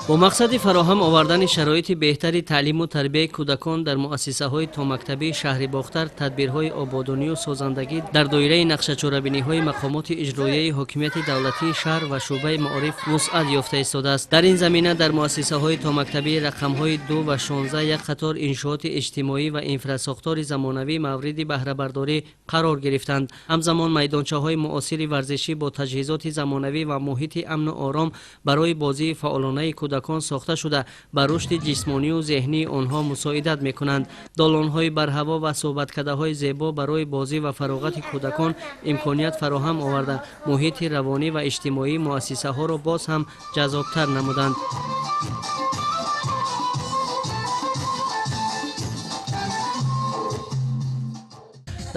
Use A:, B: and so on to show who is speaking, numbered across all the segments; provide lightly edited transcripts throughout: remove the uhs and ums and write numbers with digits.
A: Бо мақсади фароҳам овардани шароити беҳтари таълиму тарбияи кӯдакон дар муассисаҳои томактабии шаҳри Бохтар, тадбирҳои ободонию созандагӣ дар доираи нақшачорабиниҳои мақомоти иҷроияи ҳокимияти давлатии шаҳр ва шӯъбаи маориф вусъат ёфта истодааст. Дар ин замина дар муассисаҳои томактабии рақамҳои 2 ва 16 як қатор иншооти иҷтимоӣ ва инфрасохтори замонавӣ мавриди баҳрабардорӣ қарор гирифтанд. Ҳамзамон майдончаҳои муосири варзишӣ бо таҷҳизоти замонавӣ ва муҳити амну ором барои бозии фаъолонаи кӯдакон сохта шуда, ба рушди ҷисмонию зеҳнии онҳо мусоидат мекунанд. Долонҳои барҳаво ва суҳбаткадаҳои зебо барои бозӣ ва фароғати кӯдакон имконият фароҳам оварда, муҳити равонӣ ва иҷтимоии муассисаҳоро боз ҳам ҷаззобтар намуданд.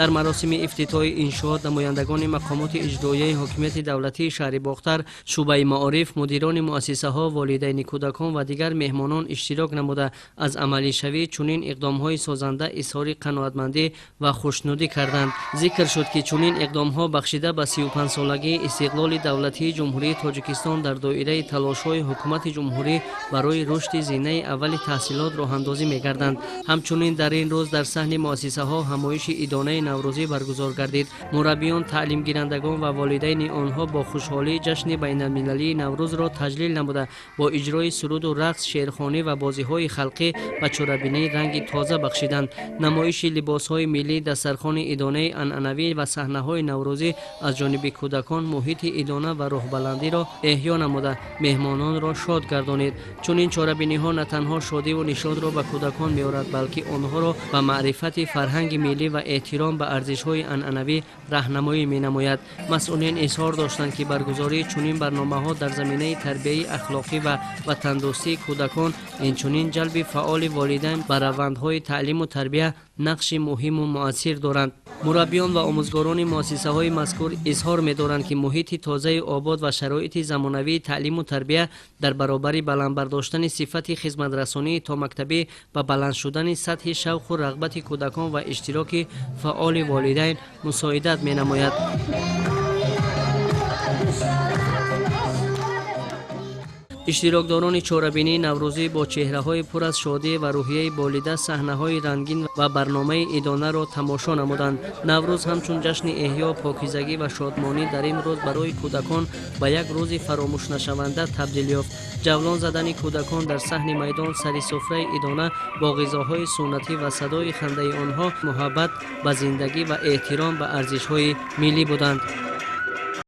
A: Дар маросими ифтитоҳи иншоот намояндагони мақомоти иҷроияи ҳокимияти давлатии шаҳри Бохтар, шӯъбаи маориф, мудирони муассисаҳо, волидайни кӯдакон ва дигар меҳмонон иштирок намуда, аз амалишавии чунин иқдомҳои созанда изҳори қаноатмандӣ ва хушнудӣ карданд. Зикр шуд, ки чунин иқдомҳо бахшида ба 35-солагии истиқлоли давлатии Ҷумҳурии Тоҷикистон дар доираи талошҳои ҳукумати ҷумҳурӣ барои рушди зинаи аввали таҳсилот роҳандозӣ мегарданд. Ҳамчунин дар ин рӯз дар саҳни муассисаҳо ҳамоиши идонаи наврӯзӣ баргузор гардид. Мураббиён, таълимгирандагон ва волидайни онҳо бо хушҳолӣ ҷашни байналмилалии Наврӯзро таҷлил намуда, бо иҷрои суруду рақс, шеърхонӣ ва бозиҳои халқӣ ба чорабинӣ ранги тоза бахшиданд. Намоиши либосҳои миллӣ, дастархони идонаи анъанавӣ ва саҳнаҳои наврӯзӣ аз ҷониби кӯдакон муҳити идона ва рӯҳбаландиро эҳё намуда, меҳмононро шод гардонид. Чунин чорабиниҳо на танҳо шодиву нишодро ба кӯдакон меорад, балки онҳоро ба маърифати фарҳанги миллӣ ва эҳтиром ба арзишҳои анъанавӣ раҳнамоӣ менамояд. Масъулин изҳор доштанд, ки баргузории чунин барномаҳо дар заминаи тарбияи ахлоқӣ ва ватандӯстии кӯдакон, инчунин ҷалби фаъоли волидайн ба равандҳои таълиму тарбия нақши муҳиму муассир доранд. Мураббиён ва омӯзгорони муассисаҳои мазкур изҳор медоранд, ки муҳити тозаи обод ва шароити замонавии таълиму тарбия дар баробари баланд бардоштани сифати хизматрасонии томактабӣ ба баланд шудани сатҳи шавқу рағбати кӯдакон ва иштироки фаъоли волидайн мусоидат менамояд. Иштирокдорони чорабинии наврӯзӣ бо чеҳраҳои пур аз шодӣ ва рӯҳияи болида саҳнаҳои рангин ва барномаи идонаро тамошо намуданд. Наврӯз ҳамчун ҷашни эҳё, покизагӣ ва шодмонӣ дар ин рӯз барои кӯдакон ба як рӯзи фаромӯшнашаванда табдил ёфт. Ҷавлон задани кӯдакон дар саҳни майдон, сари суфраи идона бо ғизоҳои суннатӣ ва садои хандаи онҳо муҳаббат ба зиндагӣ ва эҳтиром ба арзишҳои миллӣ буданд.